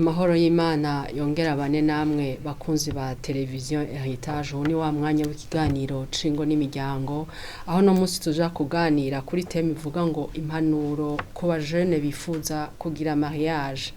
Amahoro y'Imana yongera abane namwe bakunzi ba televiziyo Heritage. Ubu ni wa mwanya w'ikiganiro c'ingo n'imiryango, aho no munsi tuja kuganira kuri thème ivuga ngo impanuro ku bajene bifuza kugira mariage.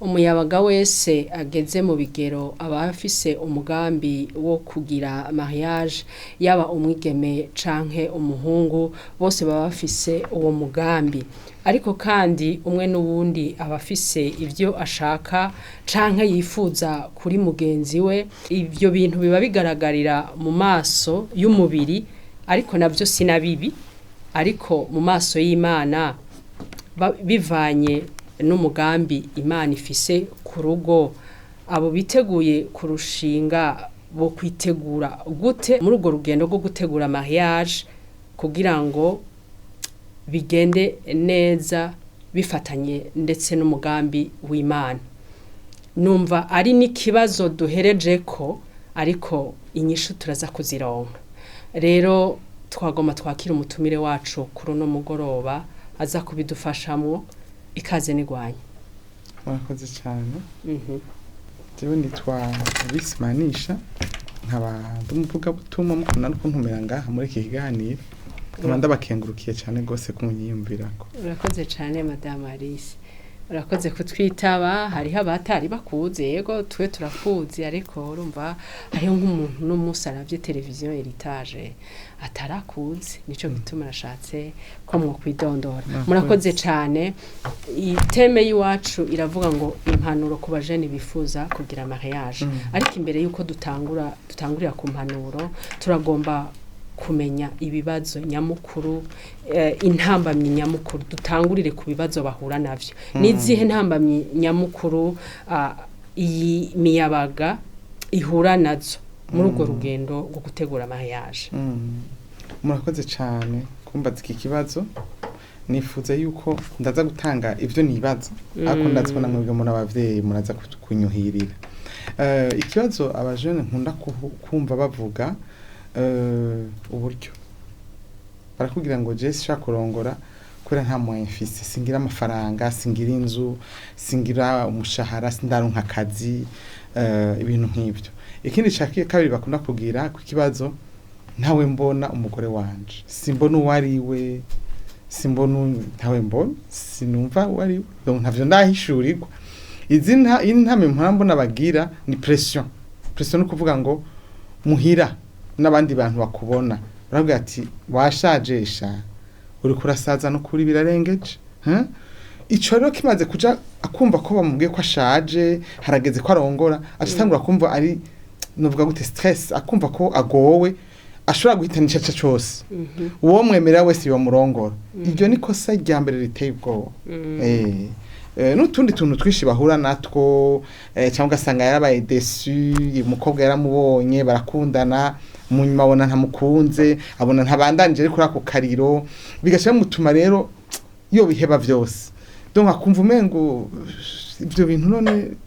Umuyabaga wese ageze mu bigero aba afise umugambi wo kugira mariage, yaba umwigeme canke umuhungu, bose baba bafise uwo mugambi. Ariko kandi umwe n'uwundi aba afise ivyo ashaka canke yifuza kuri mugenzi we. Ivyo bintu biba bigaragarira mu maso y'umubiri, ariko navyo si na bibi, ariko mu maso y'Imana, bivanye n'umugambi Imana ifise ku rugo, abo biteguye kurushinga bo kwitegura gute muri urwo rugendo rwo gutegura mariage kugira ngo bigende neza bifatanye ndetse n'umugambi w'Imana? Numva ari n'ikibazo duhereje ko, ariko inyishu turaza kuzironka. Rero twagoma twakira umutumire wacu kuri uno mugoroba aza kubidufashamwo. Ikaze n'igwanya. Murakoze cyane. Jewe nitwa Alice Manisha, nkaba ndi umuvugabutumwa. Mukunda no kuntumira ngaha muri iki kiganiro, nkaba ndabakengurukiye cyane rwose kunyiyumvirako. Urakoze cyane, Madame Alice, urakoze kutwitaba. Hariho abatari bakuze, yego twe turakuzi, ariko urumva hariho nk'umuntu n'umunsi aravye televiziyo Heritage atarakuzi, nico gituma nashatse ko mwokwidondora. Murakoze cyane. I thème y'iwacu iravuga ngo impanuro ku bajene bifuza kugira mariage. Ariko imbere yuko dutangura, dutangurira ku mpanuro, turagomba kumenya ibibazo nyamukuru, intambamyi nyamukuru. Dutangurire ku bibazo bahura navyo. Nizihe ntambamyi nyamukuru iyi miyabaga ihura nazo muri urwo rugendo rwo gutegura mariage? Murakoze cyane kumbaza iki kibazo. Nifuza yuko ndaza gutanga ivyo nibaza, ariko ndazi ko namwebwe muri abavyeyi muraza kunyuhirira. Ikibazo abajene nkunda kumva bavuga, uburyo. Barakubwira ngo je sinshaka kurongora kubera nta moyen mfise, singira amafaranga, singira inzu, singira umushahara, sindaronka akazi, ibintu nk'ivyo. Ikindi ca kabiri bakunda kugira ku kibazo, ntawe mbona umugore wanje, simbona uwo ari we, simbona ntawe mbona, sinumva uwo ari we, donc ntavyo ndahishurirwa. Izi nta intame mpora mbona bagira ni pression. Pression ni ukuvuga ngo muhira n'abandi bantu bakubona baravuga ati washajesha, uriko urasaza, no kuri birarengeje, hein? Ico rero kimaze kuja, akumva ko bamubwiye ko ashaje, harageze ko arongora, aca atangura kumva ari, novuga gute, stress, akumva ko agowe, ashobora guhitana ico cose, uwo mwemera wese yomurongora. Iryo ni kosa rya mbere riteye ubwoba. N'utundi tuntu twinshi bahura natwo, cyangwa ugasanga yarabaye déçu. Umukobwa yaramubonye, barakundana, mu nyuma abona ntamukunze, abona ntabandanije ari kuri ako kariro, bigaca bimutuma rero yo biheba vyose. Donc akumva umengo ivyo bintu none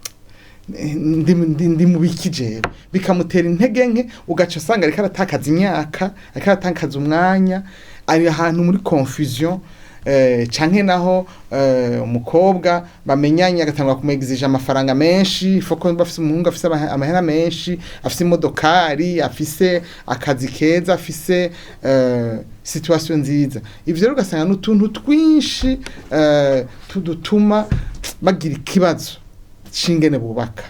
ndi mu biki jewe, bikamutera intege nke, ugaca usanga ariko aratakaza imyaka, ariko aratakaza umwanya, ari ahantu muri confusion. Canke naho umukobwa bamenyanye agatangura kumwegizija amafaranga menshi, foko bafise umuhungu afise amahera menshi, afise imodokari, afise akazi keza, afise situation nziza. Ivyo rero ugasanga n'utuntu twinshi tudutuma bagira ikibazo c'ingene bubaka.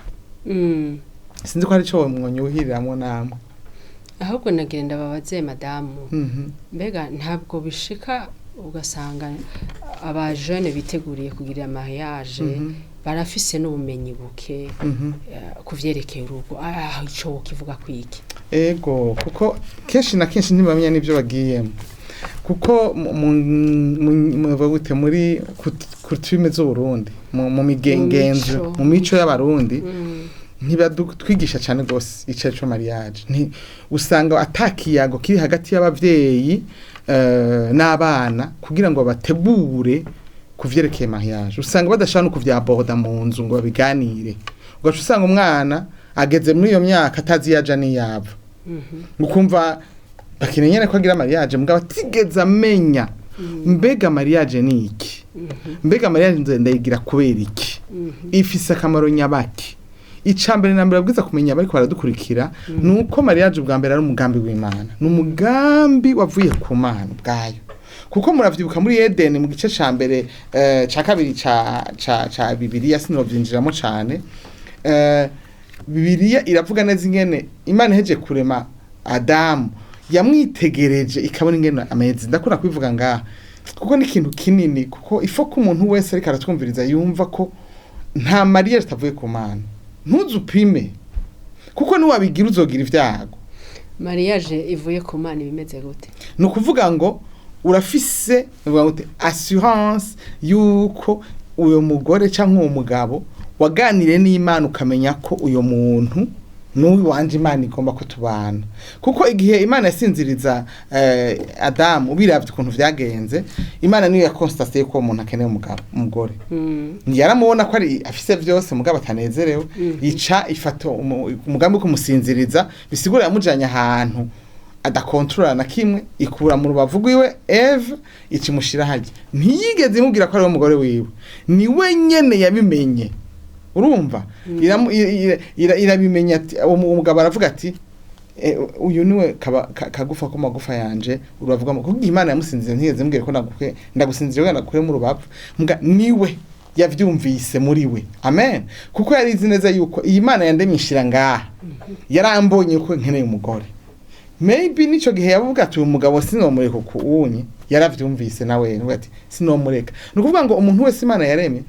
Sinzi ko hari ico mwonyuhiriramwo namwe. Ahubwo nagenda babaze madamu, mbega ntabwo bishika ugasanga abajene biteguriye kugira mariage barafise n'ubumenyi buke ku vyerekeye urugo? Ico wokivuga kwiki? Ego, kuko kenshi na kenshi ntibamenya n'ibyo bagiyemo, kuko bavuga gute, muri coutume z'Uburundi, mu migengenzo, mico. Mu mico y'Abarundi, ntibadutwigisha cyane gose ico co mariage. Nti usanga atakiyago kiri hagati y'abavyeyi n'abana kugira ngo bategure kuvyerekeye mariage. Usanga badashaka no kuvyaborda mu nzu ngo babiganire, ugaca usanga umwana ageze muri iyo myaka atazi yaja n'iyava. Ukumva bakeneye nyene ko agira mariage, mugabo atigeze amenya mbega mariage ni iki, mbega mariage nze ndayigira kubera iki. Ifise akamaro nyabaki. Icambere na mbere abwiza kumenya bariko baradukurikira nuko mariage ubwa mbere ari umugambi w'Imana, ni umugambi wavuye ku Mana ubwayo. Kuko muravyibuka muri Eden mu gice ca mbere, ca kabiri ca Bibiliya, sinovyinjiramo cane. Bibiliya iravuga neza ingene Imana iheje kurema Adamu, yamwitegereje ikabona ingene ameze. Ndakunda kubivuga ngaha kuko ni ikintu kinini, kuko ifo ko umuntu wese ariko aratwumviriza yumva ko nta mariage itavuye ku Mana. Ntuzupime, kuko niwabigira uzogira ivyago. Mariage ivuye ku Mana ibimeze gute? Ni ukuvuga ngo urafise, uvuga ngo assurance yuko uyo mugore cyangwa uwo mugabo waganiriye n'Imana, ukamenya ko uyo muntu n'uyu wanje Imana igomba ko tubana. Kuko igihe Imana yasinziriza Adamu, ubiravye ukuntu vyagenze, Imana niyo yakonstate ko uwo muntu akeneye umugabo, umugore. Yaramubona ko ari afise vyose mugabo atanezerewe, ica ifata umugambi wo kumusinziriza, bisigura yamujanye ahantu adakontorora na kimwe, ikura mu rubavu rwiwe Eve, ikimushira harya. Ntiyigeze imubwira ko ari we mugore wiwe, ni we nyene yabimenye. Urumva irabimenya ati uwo mugabo aravuga ati: "Uyu niwe kagufa ko magufa yanje, urubavu rw'ama-" Kuko Imana yamusinziriye ntiyigeze imubwira ko ndagukwe, ndagusinziriye wenda ndagukure mu rubavu. Mbwa niwe yavyumvise muri we. Amen. Kuko yari izi neza yuko iyi Mana yandemye ishira ngaha, yarambonye ko nkeneye umugore. Maybe nico gihe yavuga ati: "Uyu mugabo sinomureka." Uku unye yaravyumvise nawe yavuga ati: "Sinomureka." Ni ukuvuga ngo umuntu wese Imana yaremye,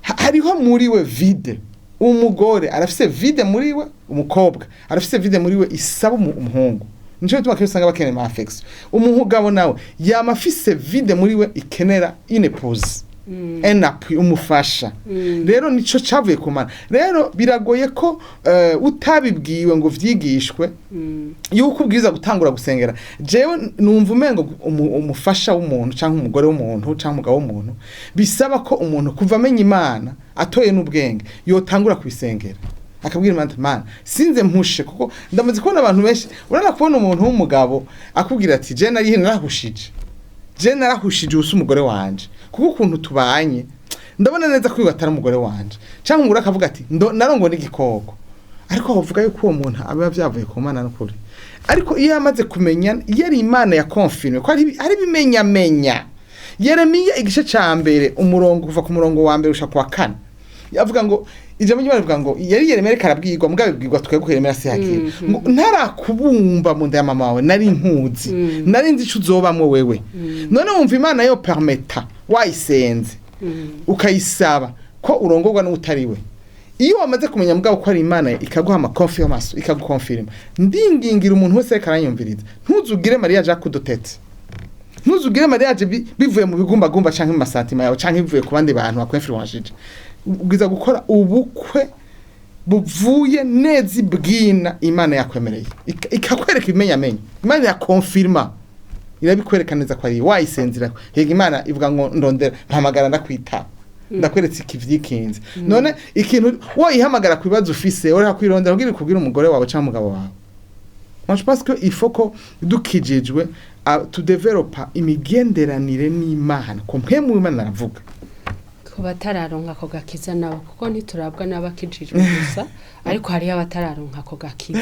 hariho muri we vide. Umugore arafise vide muri we, umukobwa arafise vide muri we isaba umuhungu. Nico gituma kenshi usanga bakeneye ama affection. Umugabo nawe yama afise vide muri we ikenera une épouse, un appui, umufasha. Rero nico cavuye ku Mana. Rero biragoye ko utabibwiwe ngo vyigishwe yuko ubwiza gutangura gusengera. Jewe numva umengo umufasha w'umuntu canke umugore w'umuntu canke umugabo w'umuntu, bisaba ko umuntu kuva amenya Imana atoye n'ubwenge yotangura kubisengera, akabwira Imana ati: "Mana, sinze mpushe." Kuko ndamaze kubona abantu benshi, urabona, kubona umuntu w'umugabo akubwira ati: "Je nari narahushije, je narahushije ubusa umugore wanje, kuko ukuntu tubanye ndabona neza ko uyu atari umugore wanje." Canke umugore akavuga ati: "Narongowe n'igikoko." Ariko bavuga yuko uwo muntu aba vyavuye ku Mana n'ukuri. Ariko iyo yamaze kumenya, iyo ari Imana ya confirme ko ari bimenyamenya. Yeremiya igice ca mbere, umurongo kuva ku murongo wa mbere gushika ku wa kane, yavuga ngo, ijambo ry'Imana rivuga ngo, yari Yeremiya ariko arabwirwa, mugabo abibwirwa twebwe, Yeremiya si hakira, ngo: "Ntarakubumba mu nda ya mama wawe nari nkuzi, nari nzi ico uzobamwo wewe." None wumva Imana yo permetta wayisenze, ukayisaba ko urongorwa n'utari we? Iyo wamaze kumenya mugabo ko ari Imana, ikaguha ama confirmation, ikagukonfirma. Ndingingira umuntu wese ariko aranyumviriza: ntuzugire mariage à coup de tête, ntuzugire mariage bivuye mu bigumbagumba canke mu ma sentiments yawe canke bivuye ku bandi bantu bakwinfluenshije. Ubwiza gukora ubukwe buvuye neza ibwina Imana yakwemereye, ikakwereka ibimenyamenya. Imana yakonfirma, irabikwereka neza ko ari wayisenzira. Yego, Imana ivuga ngo: "Ndondera, mpamagara ndakwitaba, ndakweretse ikivyikinze." None ikintu woyihamagara ku bibazo ufise, ureka kwirondera kugira ikubwire umugore wawe canke umugabo wawe? Moi, je pense que il faut ko dukijijwe tudevelopa imigenderanire n'Imana, ko mpwemu w'Imana aravuga. Ku batararonka ako gakiza nabo, kuko ntiturabwa n'abakijijwe gusa, ariko hariho abatararonka ako gakiza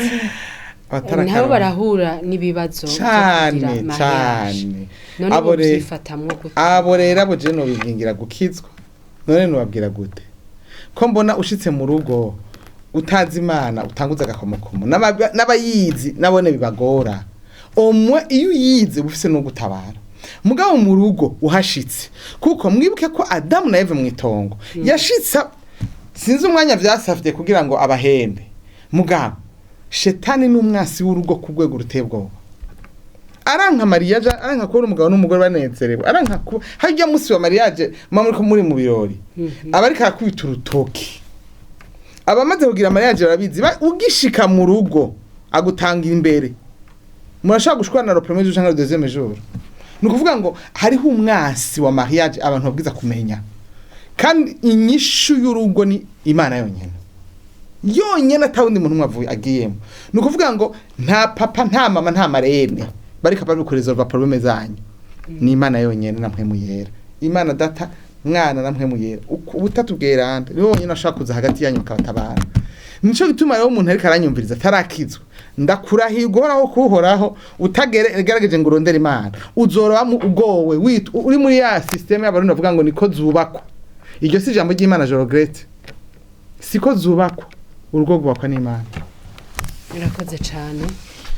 nabo barahura n'ibibazo vyo cane kugira mariage. Cane. None Abo bo vyifatamwo gute? Abo rero, abo je nobingingira gukizwa. None nobabwira gute ko mbona ushitse mu rugo utazi Imana, utanguza agakomokomo? N'abayizi nabone bibagora. Omwe iyo uyize uba ufise no gutabara mugabo mu rugo uhashitse. Kuko mwibuke ko Adamu na Eve mw'itongo yashitse, sinzi umwanya vyasavye kugira ngo abahembe. Mugabo shetani n'umwasi w'urugo ku rwego ruteye ubwoba. Aranka mariage, aranka kubona umugabo n'umugore banezerewe, aranka kuba harya musi wa mariage muba muriko muri mu birori, aba ariko arakubita urutoki. Abamaze kugira mariage barabizi, ugishika mu rugo agutanga imbere, murashobora gushwana le premier jour canke le deuxième jour. Ni ukuvuga ngo hariho umwasi wa mariage abantu babwiza kumenya. Kandi inyishu y'urugo ni Imana yonyene yonyene, atawundi muntu umwe avuye agiyemo. Ni ukuvuga ngo nta papa, nta mama, nta marraine bariko bari kuresolva problème zanyu, ni Imana yonyene na Mpwemu Yera, Imana Data. Mwana na Mpwemu Yera, Ubutatu Bweranda, nibo bonyene bashobora kuza hagati yanyu bakabatabara. Nico gituma rero umuntu ariko aranyumviriza atarakizwa, ndakurahiye uhoraho kuhoraho, utagerageje ngo urondere Imana, uzoroba ugowe uri muri ya système y'Abarundi bavuga ngo niko zubakwa. Iryo si ijambo ry'Imana, je regrette, siko zubakwa. Urugo rwubakwa n'Imana. Murakoze cyane.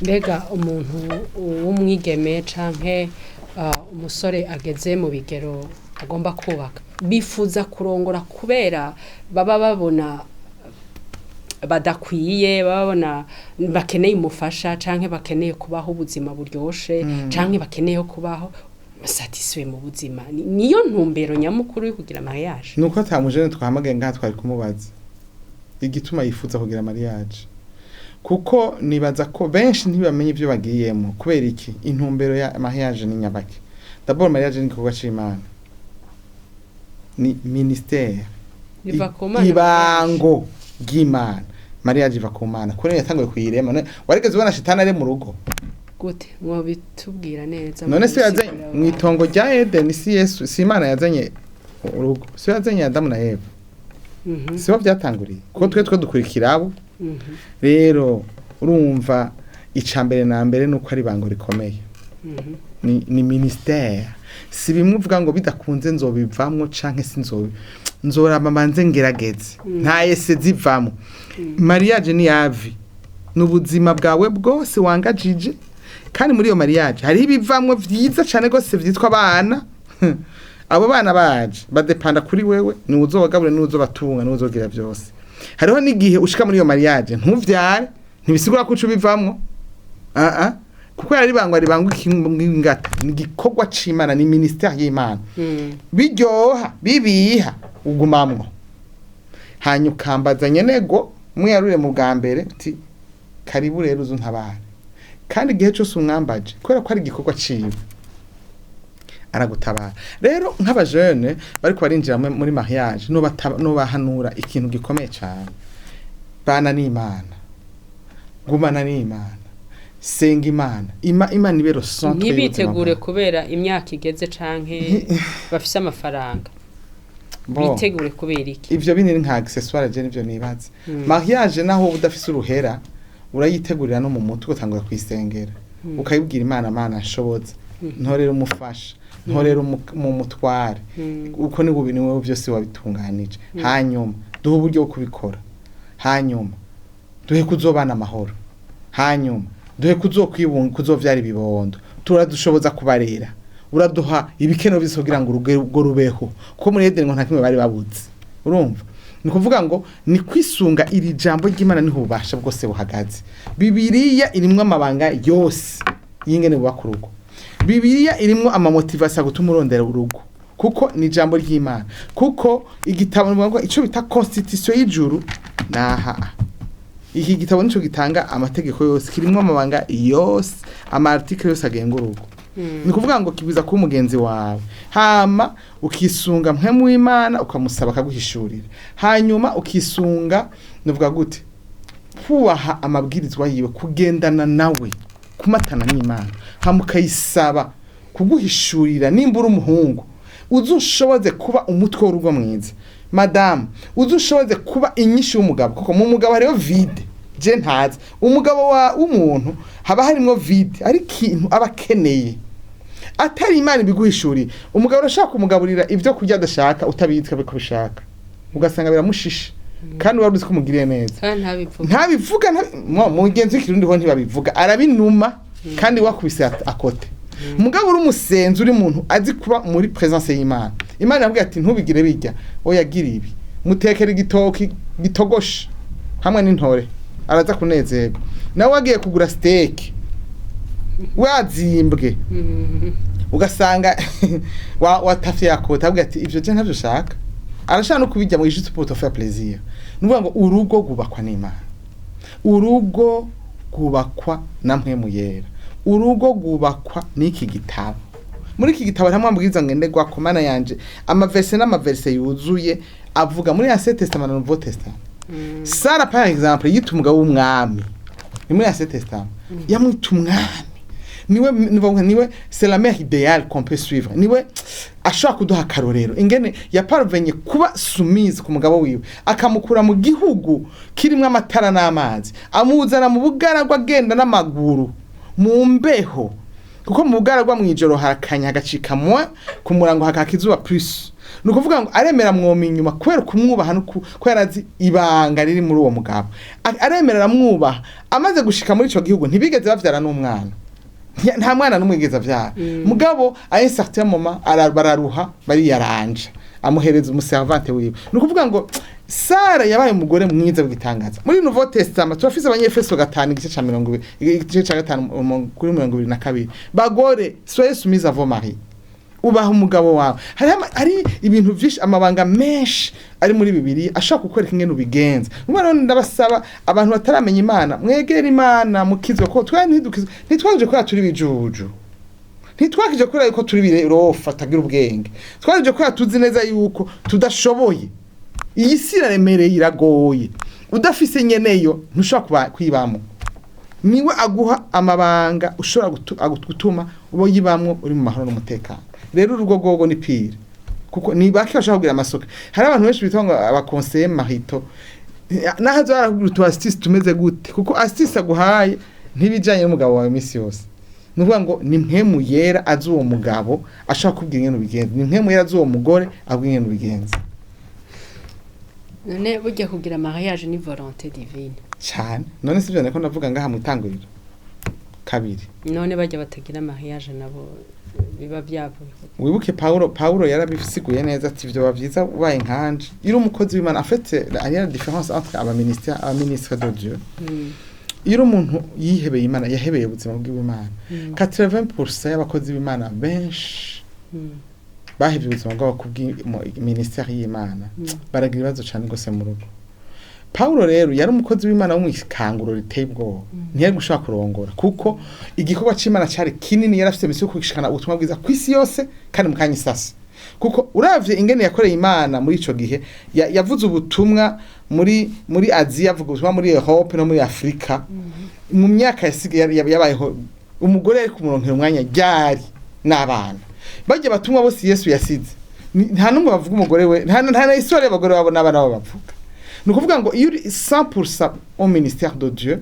Mbega umuntu w'umwigeme canke umusore ageze mu bigero agomba kubaka, bifuza kurongora kubera baba babona badakwiye, baba babona bakeneye umufasha, canke bakeneye kubaho ubuzima buryoshe, canke bakeneye kubaho satisfait mu buzima? Niyo ntumbero nyamukuru yo kugira mariage? Nuko ata mujene twahamagaye ngaha twari kumubaza igituma yifuza kugira mariage, kuko nibaza ko benshi ntibamenye ibyo bagiyemo. Kubera iki? Intumbero ya mariage ni nyabaki? D'abord, mariage ni igikorwa c'Imana, ni ministère. Biva ku Mana. Ibango ry'Imana. Mariage iva ku Mana kuri yatanguye kuyirema. None warigeze ubona shitani ari mu rugo? Gute? Mwobitubwira neza. None se yazanye mubisigurira. mu itongo rya Edeni? Si Yesu, si Imana yazanye urugo? Si yazanye Adamu na Eva? Siho byatanguriye, kuko twe dukurikira abo. Rero urumva, ica mbere na mbere nuko ari ibango rikomeye. Ni ministère. Si bimwe uvuga ngo bidakunze nzobivamwo canke sinzobi, nzorama manze ngerageze. Nta ese zivamwo. Mariage ni yavi, ni ubuzima bwawe bwose wangajije. Kandi muri iyo mariage hariho ibivamwo vyiza cane gose vyitwa abana. Abo bana baje badepanda kuri wewe, ni uzobagaburira, ni uzobatunga, ni uzogira byose. Hariho n'igihe ushika muri iyo mariage ntuvyare, ntibisigura ko uca ubivamwo. Ah ah, kuko yari bangwa ribangwa ingata, ni igikorwa c'Imana, ni ministère y'Imana. Biryoha bibiha, ugumamwo. Hanyuma ukambaza nyenego mwiyarure mu bwa mbere uti: "Karibu rero uzu ntabare." Kandi igihe cyose umwambaje, kubera ko ari igikorwa ciwe, aragutabara. Rero nk'abajene bariko barinjira muri mariage, nobahanura ikintu gikomeye cyane: bana n'Imana, gumana n'Imana, senga Imana, Imana ibero centre y'ubuzima Ntibitegure bwawe. kubera imyaka igeze canke bafise amafaranga? Bon. Bitegure kubera iki? Ivyo bindi ni nka accessoire, je nivyo nibaza. Mariage, naho uba udafise uruhera, urayitegurira no mu mutwe, ugatangura kuyisengera, ukayibwira Imana: "Mana, nshobotse, ntorera umufasha, ntorera mu mutware, uko ni ni wowe byose wabitunganije. Hanyuma duhe uburyo bwo kubikora, hanyuma duhe kuzobana amahoro, hanyuma duhe kuzokwibunga, kuzovyara ibibondo, turadushoboza kubarera, uraduha ibikenewe byose kugira ngo urugo rubeho." Kuko muri Edeni ngo nta kimwe bari babuze. Urumva, ni kuvuga ngo ni kwisunga iri jambo ry'Imana, niho ububasha bwose buhagaze. Bibiliya irimwo amabanga yose y'ingene bubaka urugo. Bibiliya irimwo ama motivation gutuma urondera urugo, kuko ni ijambo ry'Imana. Kuko igitabo ni ngo ico bita constitution y'ijuru. Naha iki gitabo nico gitanga amategeko yose, kirimwo amabanga yose, ama article yose agenga urugo. Ni kuvuga ngo kibwiza kuba umugenzi wawe, hama ukisunga Mpwemu w'Imana, ukamusaba akaguhishurira, hanyuma ukisunga, nuvuga gute, kubaha amabwirizwa yiwe, kugendana nawe, kumatana n'Imana, hama ukayisaba kuguhishurira. Nimba uri umuhungu, uzushoboze kuba umutwe w'urugo mwiza. Madamu, uzushoboze kuba inyishu y'umugabo, kuko mu mugabo hariho vide je ntazi. Umugabo wa w'umuntu haba harimwo vide, ari ikintu aba akeneye atari Imana ibiguhishuriye. Umugabo urashaka kumugaburira ibyo kurya adashaka, utabizi ko bishaka, ugasanga biramushishe, kandi wari uzi ko umugiriye neza. Kandi ntabivuga. Ntabivuga. Mugenzi w'Ikirundi ho ntibabivuga, arabinuma kandi wakubise akote. Mugabo uri umusenzi, uri muntu azi kuba muri présence y'Imana, Imana iravuga ati: "Ntubigire bijya, oya gira ibi." Mutekera igitoki gitogoshe hamwe n'intore, araza kunezerwa. Nawe wagiye kugura steak wazimbwe, ugasanga watafye yakota, avuga ati: "Ivyo je ntavyo ushaka." Arashaka no kubijya mu juste pour te faire plaisir. Ni ukuvuga ngo urugo rwubakwa n'Imana, urugo rwubakwa na Mpwemu Yera, urugo rwubakwa n'iki gitabo. Muri iki gitabo nta mwambwiza ngenderwa ku Mana yanje, ama verset n'ama verset yuzuye avuga muri Ancien Testament na Nouveau Testament. Sara, par exemple, yita umugabo w'umwami. Ni muri Ancien Testament, yamwita umwami. Niwe c'est la mère idéale qu'on peut suivre. Niwe ashobora kuduha akarorero ingene yaparvenye kuba soumise ku mugabo wiwe, akamukura mu gihugu kirimwo amatara n'amazi, amuzana mu bugaragwa, agenda n'amaguru mu mbeho, kuko mu bugaragwa mw'ijoro harakanya hagacika mwa ku murango hakaka izuba plus. Ni ukuvuga ngo aremera mwoma inyuma kubera kumwubaha no ko yarazi ibanga riri muri uwo mugabo. Aremera aramwubaha. Amaze gushika muri ico gihugu ntibigeze bavyara n'umwana. Nta mwana n'umwe yigeze avyara. Mugabo à un certain moment bararuha, bariyaranja, amuhereza umuservante wiwe. Ni ukuvuga ngo Sara yabaye umugore mwiza w'igitangaza. Muri Nouveau Testament turafise Abanyefeso 5 igice ca 20, igice ca 5 kuri 22: "Bagore, soyez soumis à vos maris." Ubaha umugabo wawe. Hari ibintu vyinshi, amabanga menshi ari muri Bibiliya ashobora kukwereka ingene ubigenza. Umwana rero ndabasaba, abantu bataramenya Imana, mwegere Imana mukizwe, ko twe ntidukizwe, ntitwaje kubera turi bijuju, ntitwakije kubera yuko turi birofa atagira ubwenge, twaje kubera tuzi neza yuko tudashoboye. Iyi si iraremereye, iragoye. Udafise nyeneyo ntushobora kwibamo. Niwe aguha amabanga ushobora gutuma uba uyibamwo uri mu mahoro n'umutekano. Rero urugo rwogo ni pire, kuko ni bake bashobora kugira amasoko. Hari abantu benshi bitwa ngo abaconseillers maritaux, naho barakubwira utu astuces tumeze gute, kuko astuce aguhaye ntibijanye n'umugabo wawe iminsi yose. Ni ukuvuga ngo ni Mpwemu Yera azi uwo mugabo ashobora kubwira ingene ubigenza, ni Mpwemu Yera azi uwo mugore abwira ingene ubigenza. None burya kugira mariage ni volonté divine? Cyane. None sivyo nako ndavuga ngaha mu itanguriro kabiri? None bajya batagira mariage nabo biba byavuye? Wibuke Paulo yarabisiguye neza ati ivyo bavyiza ubaye nkanje iyo uri umukozi w'Imana. En fait, il y a la différence entre abaministère, abaministre de Dieu. Iyo uri umuntu yihebeye Imana, yahebeye ubuzima bw'Imana, 80% y'abakozi b'Imana benshi bahevye ubuzima bwabo kubw'ministère y'Imana, baragira ibibazo cane gose mu rugo. Paulo rero yari umukozi w'Imana wo mw'ikanguro riteye ubwoba. Ntiyari gushobora kurongora kuko igikorwa c'Imana cari kinini. Yari afite misiyo yo gushikana ubutumwa bwiza kw'isi yose kandi mu kanya isasi, kuko uravye ingene yakoreye Imana muri ico gihe, yavuze ubutumwa muri Aziya, avuga ubutumwa muri Europe no muri Afrika. Mu myaka yasigaye yabayeho, umugore yari kumuronkera umwanya ryari n'abana? Bajya batumwa bose Yesu yasize, nta n'umwe bavuga umugore we, nta na histoire y'abagore babo n'abana babo bavuga. Ni ukuvuga ngo iyo uri 100% au ministère de Dieu,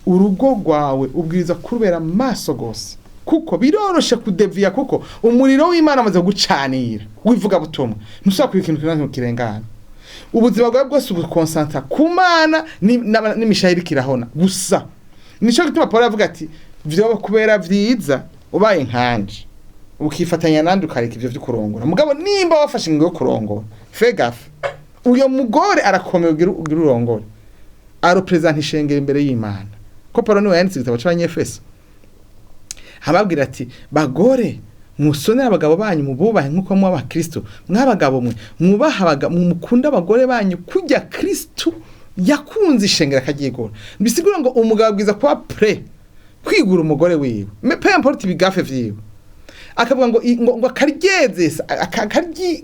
urugo rwawe ubwiriza kurubera maso gose, kuko biroroshe kudeviya, kuko umuriro w'Imana amaze gucanira wivuga butumwa, ntushobora kugira ikintu kimwe kirengana. Ubuzima bwawe bwose ubukonsantra ku Mana n'imishahara irahona gusa. Nico gituma Paul avuga ati vyoba kubera vyiza ubaye nkanje, ukifatanya nandi, ukareka ivyo vyo kurongora. Mugabo nimba wafashe ingingo yo kurongora, fais gaffe, uyo mugore arakomeye. Ugira urongore, arepresenta ishengero imbere y'Imana. Ko Paul niwe yanditse igitabo c'Abanyefeso, ababwira ati: "Bagore, musonere abagabo banyu, mububahe nk'uko mwubaha Kristo. Mw'abagabo mwe, mwubaha mukunda abagore banyu kujya Kristo yakunze ishengero akaryigura." Bisigura ngo umugabo abwiza kuba prêt kwigura umugore wiwe, mais peu importe ibigaffes vyiwe. Akavuga ngo ngo akaryezesa,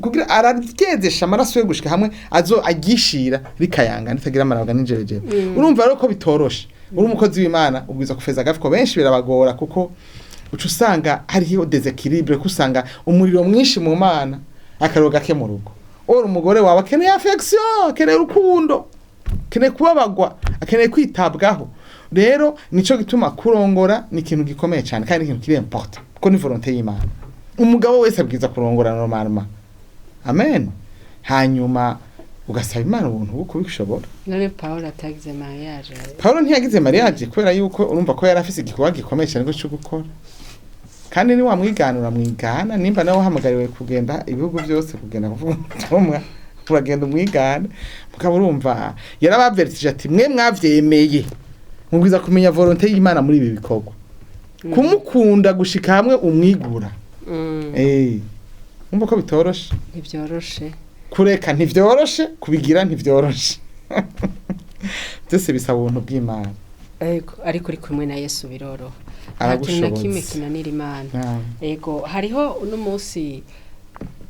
kugira araryezesha amaraso yo gushika hamwe azo agishira rikayanga nitagira amarabwa n'injerejere. Urumva rero ko bitoroshe. Uri umukozi w'Imana ubwiza kufeza agafi, ko benshi birabagora, kuko uca usanga hariho déséquilibre, ko usanga umuriro mwinshi mu Mana, akariro gake mu rugo. Ora umugore wawe akeneye affection, akeneye urukundo, akeneye kubabagwa, akeneye kwitabwaho. Rero nico gituma kurongora ni ikintu gikomeye cyane kandi ni ikintu kiri important, kuko ni volonté y'Imana. Umugabo wese abwiza kurongora normalement. Amen. Hanyuma ugasaba Imana ubuntu bwo kubishobora. None Paul atagize mariage? Paulo ntiyagize mariage kubera yuko urumva ko yari afise igikorwa gikomeye cyane cyo gukora, kandi ni wamwigana uramwigana. Nimba nawe uhamagariwe kugenda ibihugu byose, kugenda kuvuga ubutumwa, uragenda umwigana. Mugabo urumva yarabavertije ati: "Mwe mwavyemeye, mubwiza kumenya volonté y'Imana muri ibi bikorwa, kumukunda gushika hamwe umwigura." Umva ko bitoroshe. Ntibyoroshe. Kureka ntivyoroshe, kubigira ntivyoroshe, byose bisaba ubuntu bw'Imana. Ego, ariko uri kumwe na Yesu biroroha, nta kintu na kimwe Aragushoboza. kinanira Imana. Ego, hariho uno munsi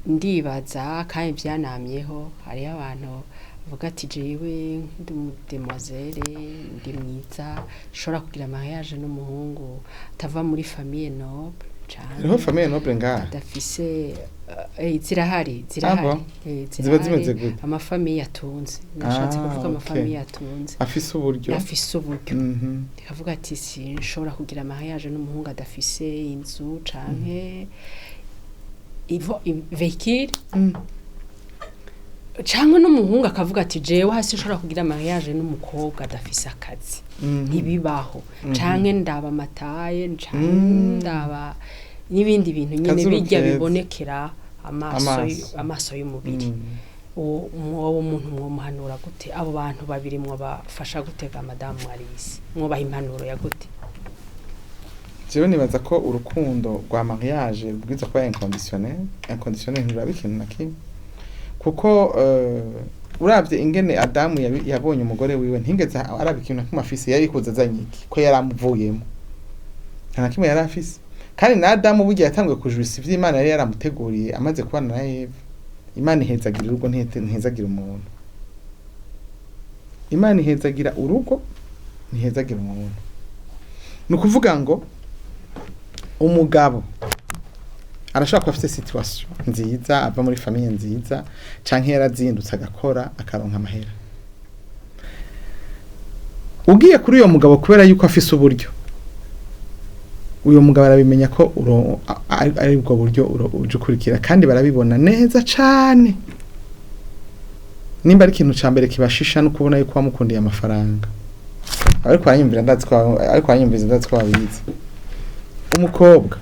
ndibaza kandi byanamyeho, hariho abantu Uvuga ati jewe ndi umu demoiselle, ndi mwiza, nshobora kugira mariage n'umuhungu atava muri famille noble canke Hariho famille noble ngaha? Adafise zirahari, zirahari. Ah bon? Ziba Zirahari. zimeze gute? Ama famille atunze, nashatse kuvuga ama famille atunze, afise uburyo. Afise uburyo. Akavuga ati sinshobora kugira mariage n'umuhungu adafise inzu canke ivo véhicule, canke n'umuhungu akavuga ati jewe hasi nshobora kugira mariage n'umukobwa adafise akazi. Ntibibaho. Canke ndaba ama taille, canke ndaba n'ibindi bintu nyene Kazuru bijya keza. bibonekera amaso, Amaso. amaso y'umubiri. Uwo muntu mwomuhanura gute? Abo bantu babiri mwobafasha gute ga madamu Alice? Mwobaha impanuro ya gute? Jewe nibaza ko urukundo rwa mariage rubwirizwa kuba inconditionnel. Inconditionnel, ntiruraba ikintu na kimwe, kuko uravye ingene Adamu yabonye umugore wiwe, ntigeze araba ikintu na kimwe afise. Yari kuza azanye iki ko yari amuvuyemo? Nta na kimwe yari afise. Kandi na Adamu burya yatanguye kujurisa ivyo Imana yari yaramuteguriye amaze kubana na Eva. Imana ihezagira urugo, ntihezagira umuntu. Imana ihezagira urugo, ntihezagira umuntu. Ni ukuvuga ngo umugabo arashobora kuba afite situation nziza, ava muri famille nziza, canke yarazindutse agakora akaronka amahera. Ugiye kuri uyo mugabo kubera yuko afise uburyo, uyo mugabo arabimenya ko ari ubwo buryo uje ukurikira, kandi barabibona neza cane. Nimba ari ikintu ca mbere kibashisha, no kubona yuko wamukundiye amafaranga. Ariko baranyumvira, ndazi ko ariko baranyumviriza, ndazi ko babizi. Umukobwa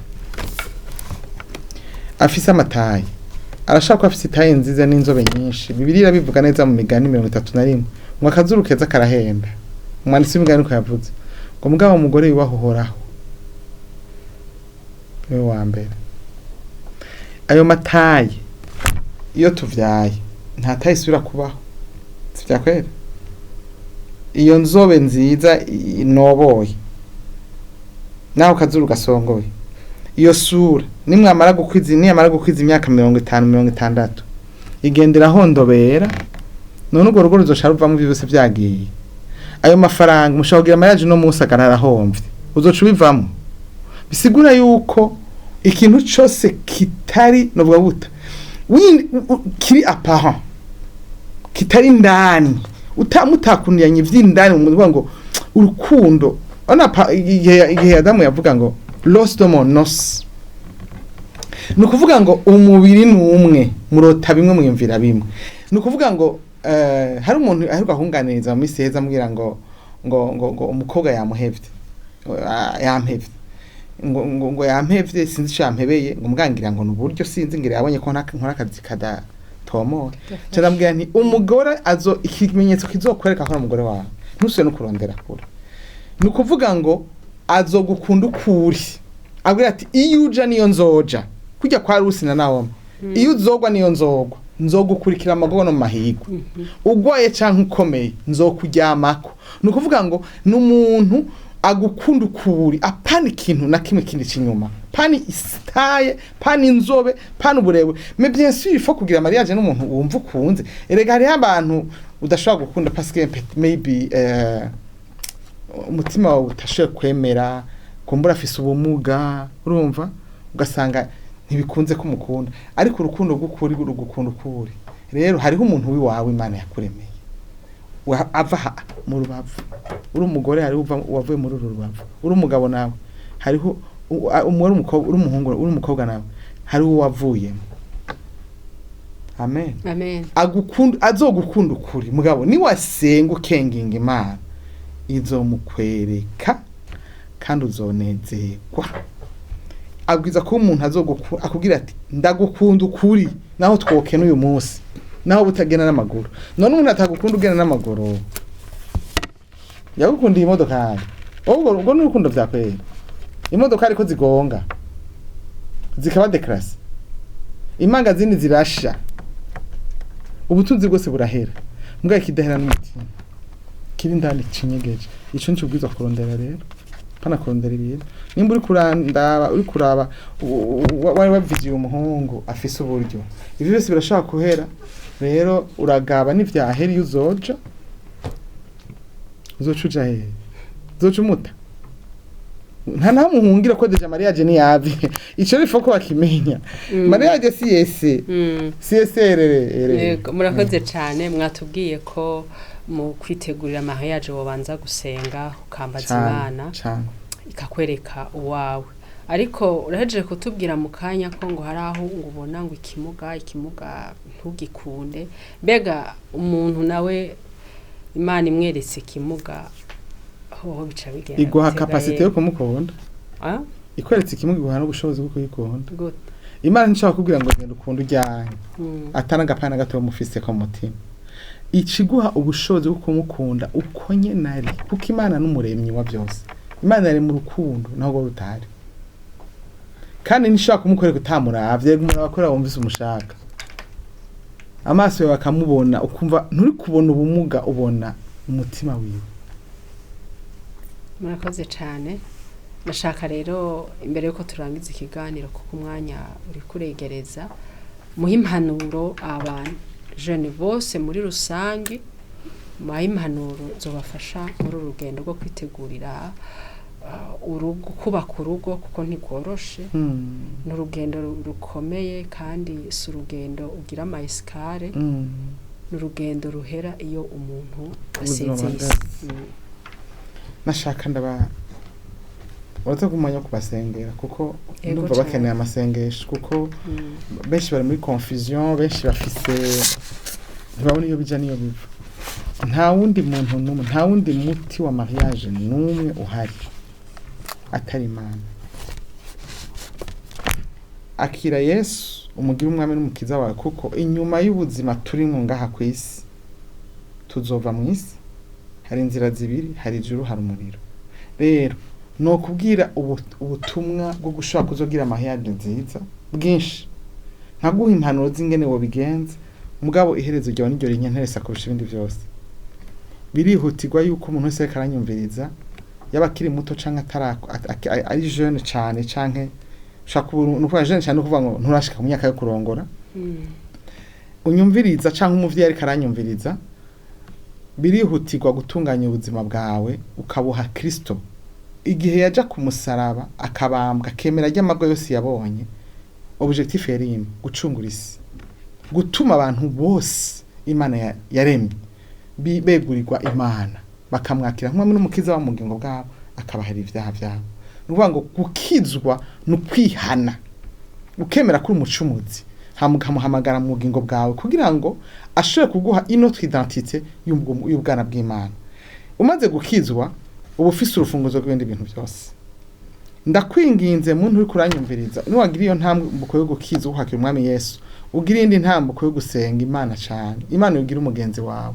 afise ama taille, arashaka ko afise i taille nziza n'inzobe nyinshi. Bibiliya irabivuga neza mu Migani 31 ngo akazuru keza karahenda. Umwanditsi w'imigani uko yavuze ngo mugabo umugore yubaha Uhoraho niwe wa mbere. Ayo ma taille, iyo tuvyaye nta taille isubira kubaho, sivyakwera? Iyo nzobe nziza inoboye, naho kazuru gasongoye, iyo sura, nimwamara gukwiza, niyamara gukwiza imyaka 50, 60, igendera hondobera. None urwo rugo ruzoca ruvamo ivyo byose vyagiye? Ayo mafaranga mushobora kugira mariage no munsi agarara ahomvye, uzoca ubivamo. Bisigura yuko ikintu cose kitari, novuga buta kiri apparent, kitari indani, utamutakundanye ivy'indani, mu ngo urukundo. Ona igihe Adamu yavuga ngo l'os de mon os, ni ukuvuga ngo umubiri ni umwe, murota bimwe, mwiyumvira bimwe. Ni ukuvuga ngo hari umuntu aheruka kunganiriza mu misi heza, ambwira ngo umukobwa yamuhevye. Ah, yampevye, ngo yampevye, sinzi ico yampebeye, ngo mbwangira ngo nuburyo, sinzi, ngira yabonye ko nkora akazi kadatomora. Nca ndamubwira nti umugore azo ikimenyetso kizokwereka ko ari umugore wawe, ntusubire no kurondera kure. Ni ukuvuga ngo azogukunda ukuri, abwira ati iyo uja niyo nzoja, kujya kwa Rusi na Nawomi, iyo uzogwa niyo nzogwa, nzogukurikira amagogo no mu mahigwe, ugwaye canke ukomeye nzokuryamako. Ni ukuvuga ngo ni umuntu agukunda ukuri, apana ikintu na kimwe kindi c'inyuma, pani i taille, pani inzobe, pani uburebure. Mais bien sûr, il faut kugira mariage n'umuntu wumva ukunze. Erega hariho abantu udashobora gukunda parce que maybe umutima wawe utashoboye kwemera, kumbura afise ubumuga, urumva ugasanga ntibikunze ko umukunda. Ariko urukundo rw'ukuri rugukunda ukuri. Rero hariho umuntu w'iwawe Imana yakuremeye, ava mu rubavu. Uri umugore, hariho wavuye muri uru rubavu. Uri umugabo nawe, hariho uri umukobwa, uri umuhungu, uri umukobwa nawe, hariho uwavuyemo. Amen. Amen. Agukunda, azogukunda ukuri. Mugabo niwasenga ukenginga, Imana izomukwereka kandi uzonezerwa. Abwiza ko umuntu azogukunda akubwira ati ndagukunda ukuri, naho twokena uyu munsi, naho butagenda n'amaguru. None umuntu atagukunda ugenda n'amaguru, yagukundiye imodoka yawe? Ubwo ubwo ni urukundo vyakwera? Imodoka ariko zigonga zikaba déclassées, imangazini zirasha, ubutunzi bwose burahera, mbwa ikidahera n'umutima kiri indani cinyegeje. Ico nico ubwirizwa kurondera rero, pana kurondera ibintu. Nimba uri kurandaba, uri kuraba wari waviziye umuhungu afise uburyo, ivyo byose birashobora kuhera. Rero uragaba n'ivyahera, iyo uzoja uzoca uja hehe? Uzoca umuta, nta naho muhungira ko déjà mariage ni yavi. Ico rifo ko bakimenya, mariage si yese, si yese erere. Yego, murakoze cyane. Mwatubwiye ko mu kwitegurira mariage wobanza gusenga, ukambaza Imana cane ikakwereka uwawe. Ariko urahejeje kutubwira mu kanya ko ngo hari aho ngo ubona ngo ikimuga ntugikunde. Mbega umuntu nawe Imana imweretse ikimuga, hoho bica bigenda Iguha gute ga? capacité yo kumukunda. Ah? Ikweretse ikimuga, iguha n'ubushobozi bwo kuyikunda. Gute? Imana ntishobora kukubwira ngo genda ukunde ujyanye atari agapana gato mufise ko mutima. Ikiguha ubushobozi bwo kumukunda uko nyene ari, kuko Imana n'umuremyi wa byose. Imana yari mu rukundo naho rwo rutari, kandi ntishobora kumukorera utamuravye. Yego, umuntu abakorera wumvise umushaka, amaso yawe akamubona, ukumva nturi kubona ubumuga, ubona umutima wiwe. Murakoze cyane. Ndashaka rero, imbere yuko turangiza ikiganiro, kuko umwanya uri kuregereza, muhe impanuro abantu jene bose muri rusange, muhe impanuro zobafasha muri uru rugendo rwo kwitegurira urugo, kubaka urugo, kuko ntigoroshe. Ni urugendo rukomeye, kandi si urugendo ugira ama escaliers. Ni urugendo ruhera iyo umuntu Ubuzima asezeye isi. buhagaze. Nashaka ndaba uraza kumanya kubasengera, kuko ndumva cane. bakeneye amasengesho, kuko benshi bari muri confusion, benshi bafise ntibabona iyo bija n'iyo biva. Nta wundi muntu n'umwe, nta wundi muti wa mariage n'umwe uhari atari Imana. Akira Yesu, umugire umwami n'umukiza wawe, kuko inyuma y'ubuzima turimwo ngaha ku isi, tuzova mu isi, hari inzira zibiri: hari ijuru, hari umuriro. Rero nokubwira ubutumwa bwo gushobora kuzogira mariage nziza bwinshi, nkaguha impanuro z'ingene wobigenza, mugabo iherezo ryawe niryo rinyanteresa kurusha ibindi byose. Birihutirwa yuko umuntu wese ariko aranyumviriza, yaba akiri muto canke ari jeune cane, canke ushaka kuba, ni ukuvuga jeune cane, ni ukuvuga ngo nturashika mu myaka yo kurongora, unyumviriza, canke umuvyeyi ariko aranyumviriza, birihutirwa gutunganya ubuzima bwawe ukabuha Kristo. Igihe yaja ku musaraba akabambwa, akemera ry'amabwa yose yabonye, objectif yari imwe: gucungura isi, gutuma abantu bose Imana yaremye begurirwa Imana, bakamwakira nk'umwami n'umukiza wo mu bugingo bwabo, akabahara ibyaha byabo. Ni ukuvuga ngo gukizwa ni ukwihana, ukemera kuri umucumuzi, hama ukamuhamagara mu bugingo bwawe kugira ngo ashobore kuguha une autre identité y'ubwana bw'Imana. Umaze gukizwa, uba ufise urufunguzo rw'ibindi bintu byose. Ndakwinginze, muntu uri kuranyumviriza, niwagira iyo ntambuko yo gukizwa, ukakira umwami Yesu, ugira iyindi ntambuko yo gusenga Imana cane. Imana ugira umugenzi wawe.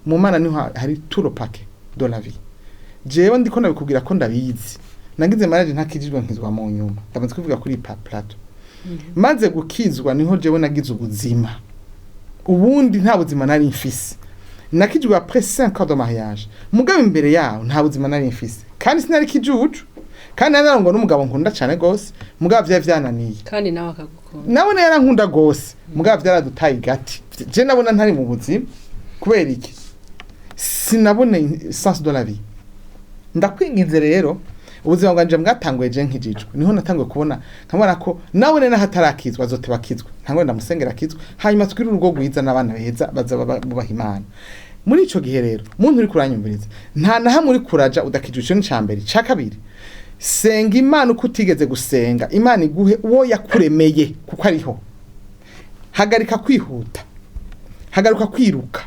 Mu Mana niho hari tout le paquet de la vie. Jewe ndiko ndabikubwira ko ndabizi. Nagize mariage ntakijijwe, nkizwa mu nyuma. Ndamaze kubivuga kuri pa plateau. Maze gukizwa niho jewe nagize ubuzima, ubundi nta buzima nari mfise. Nakijwe après 5 ans de mariage, mugabo imbere yaho nta buzima nari mfise, kandi sinari kijuju, kandi nari narongwa n'umugabo nkunda cane gose, mugabo vyari vyananiye. Kandi nawe akagukunda. Nawe yarankunda gose, mugabo vyaradutaye igati. Je nabona ntari mu buzima. Kubera iki? Sinabone sens de la vie. Ndakwinginze rero, ubuzima bwanje bwatanguye je nkijijwe, niho natanguye kubona, nkabona ko nawe naho atarakizwa azoteba akizwa, ntangwe ndamusengera akizwa, hanyuma twire urugo rwiza n'abana beza baza bubaha Imana. Muri ico gihe rero, muntu uri kuranyumviriza, nta na hamwe uri kuraja udakijijwe. Ico ni ica mbere. Ica kabiri, senga Imana uko utigeze gusenga. Imana iguhe uwo yakuremeye, kuko ariho. Hagarika kwihuta, hagaruka kwiruka,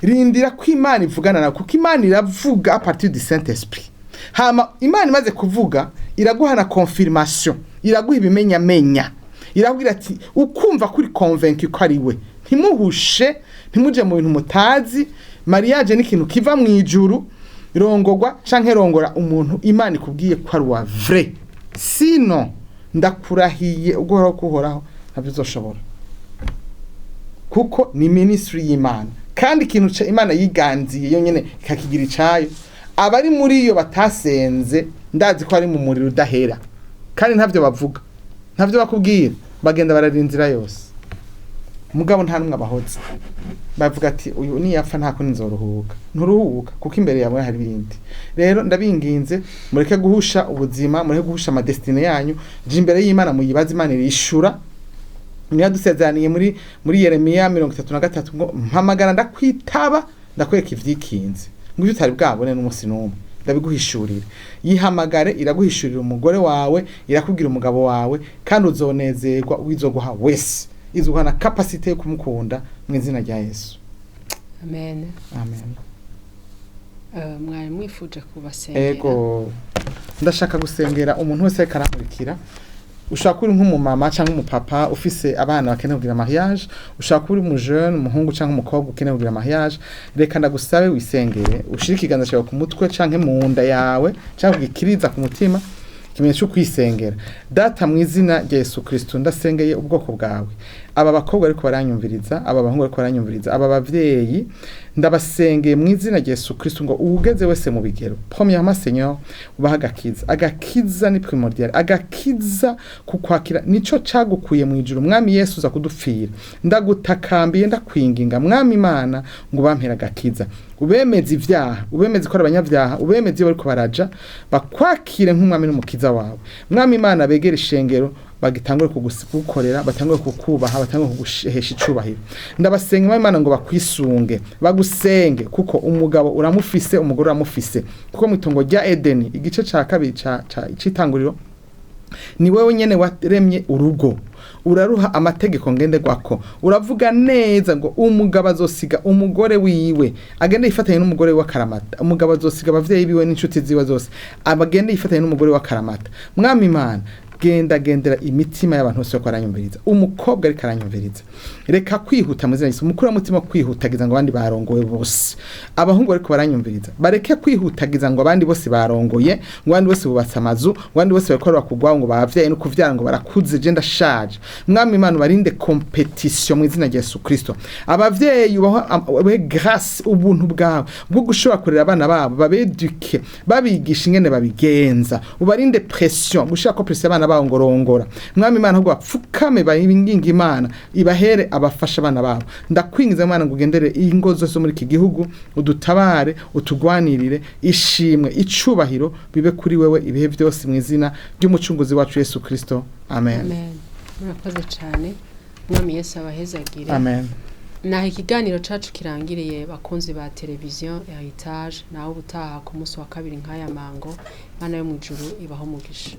rindira ko Imana ivugana nawe, kuko Imana iravuga à partir du Saint Esprit. Hama Imana imaze kuvuga, iraguha na confirmation, iraguha ibimenyamenya, irakubwira ati ukumva kuri convaincu ko ari we. Ntimuhushe, ntimuje mu bintu mutazi. Mariage ni ikintu kiva mu ijuru. Rongorwa canke rongora umuntu Imana ikubwiye ko ari uwa vrai, sino ndakurahiye uguhoraho kuhoraho ntabyo uzoshobora, kuko ni ministry y'Imana. Kandi ikintu Imana yiganziye yonyene ikakigira icayo, abari muri iyo batasenze, ndazi ko ari mu muriro udahera. Kandi ntavyo bavuga, ntavyo bakubwira, bagenda bararira inzira yose. Mugabo nta numwe abahoza. Bavuga ati uyu niyapfa nta kundi nzoruhuka. Nturuhuka kuko imbere yawe hari ibindi. Rero ndabinginze, mureke guhusha ubuzima, mureke guhusha ama destinées yanyu. Je imbere y'Imana muyibaze, Imana irishura. Niyo dusezeraniye muri Yeremiya 33 ngo mpamagara ndakwitaba, ndakwereka ivyikinze, ngo ivyo utari bwabone n'umunsi n'umwe ndabiguhishurira. Yihamagare, iraguhishurira umugore wawe, irakubwira umugabo wawe, kandi uzonezerwa. Wizoguha wese izoguha na capacité yo kumukunda mu izina rya Yesu. Amen. Amen. Mwari mwifuje kubasengera? Ego, ndashaka gusengera umuntu wese ariko arankurikira. Ushobora kuba uri nk'umumama cyangwa umupapa ufise abana bakeneye kugira mariage, ushobora kuba uri umujeune, umuhungu cyangwa umukobwa ukeneye kugira mariage. Reka ndagusabe wisengere, ushire ikiganza cyawe ku mutwe canke mu nda yawe cyangwa ugikiriza ku mutima, ikimenyetso cyo kwisengera. Data, mu izina rya Yesu Kristo, ndasengeye ubwoko bwawe, aba bakobwa ariko baranyumviriza, aba bahungu ariko baranyumviriza, aba bavyeyi, ndabasengeye mu izina rya Yesu Kristo ngo uwugeze wese mu bigero, premièrement, Seigneur, ubaha agakiza. Agakiza ni primordial, agakiza kukwakira nico cagukuye mu ijuru. Mwami Yesu, uza kudupfira. Ndagutakambiye, ndakwinginga, Mwami Imana, ngo bampere agakiza, ubemeze ivyaha, ubemeze ko ari abanyabyaha, ubemeze iyo bariko baraja, bakwakire nk'umwami n'umukiza wawe. Mwami Imana, begere ishengero, bagitangure kugukorera, batangure kukubaha, batangure kuguhesha icubahiro. Ndabasenga, Mwami Imana, ngo bakwisunge, bagusenge, kuko umugabo uramufise, umugore uramufise, kuko mu itongo rya Edeni, igice ca kabiri ca c'itanguriro, ni wewe nyene waremye urugo, uraruha amategeko ngenderwako. Uravuga neza ngo umugabo azosiga umugore wiwe agende yifatanye n'umugore we w'akaramata. Umugabo azosiga abavyeyi biwe n'inshuti ziwe zose, abagende yifatanye n'umugore w'akaramata. Mwami Imana, genda gendera imitima y'abantu bose bariko baranyumviriza. Umukobwa ariko aranyumviriza, reka kwihuta mu izina rya Yesu. Umukuru w'umutima kwihutagiza ngo abandi barongowe bose. Abahungu bariko baranyumviriza, bareke kwihutagiza ngo abandi bose barongoye, ngo abandi bose bubatse amazu, ngo abandi bose bariko bakugwaho, ngo bavyaye no kuvyara, ngo barakuze, je ndashaje. Mwami Imana, ubarinde compétition mu izina rya Yesu Kristo. Abavyeyi, ubahe grâce, ubuntu bwawe bwo gushobora kurera abana babo, babeduke, babigisha ingene babigenza. Ubarinde pression, gushira ko pression abana babo ngo rongora. Mwami Imana, ahubwo bapfukame bayinginga Imana ibahere abafasha abana babo. Ndakwingiza, Imana, ngo ugendere ingo zose zo muri iki gihugu, udutabare, utugwanirire. Ishimwe, icubahiro bibe kuri wewe ibihe byose, mu izina ry'umucunguzi wacu Yesu Kristo, amen. Amen. Murakoze cyane, Mwami Yesu abahezagire. Amen. Naho ikiganiro cacu kirangiriye, bakunzi ba televiziyo Heritage. Naho ubutaha ku munsi wa kabiri nk'aya mango. Imana yo mu ijuru ibaho umugisha.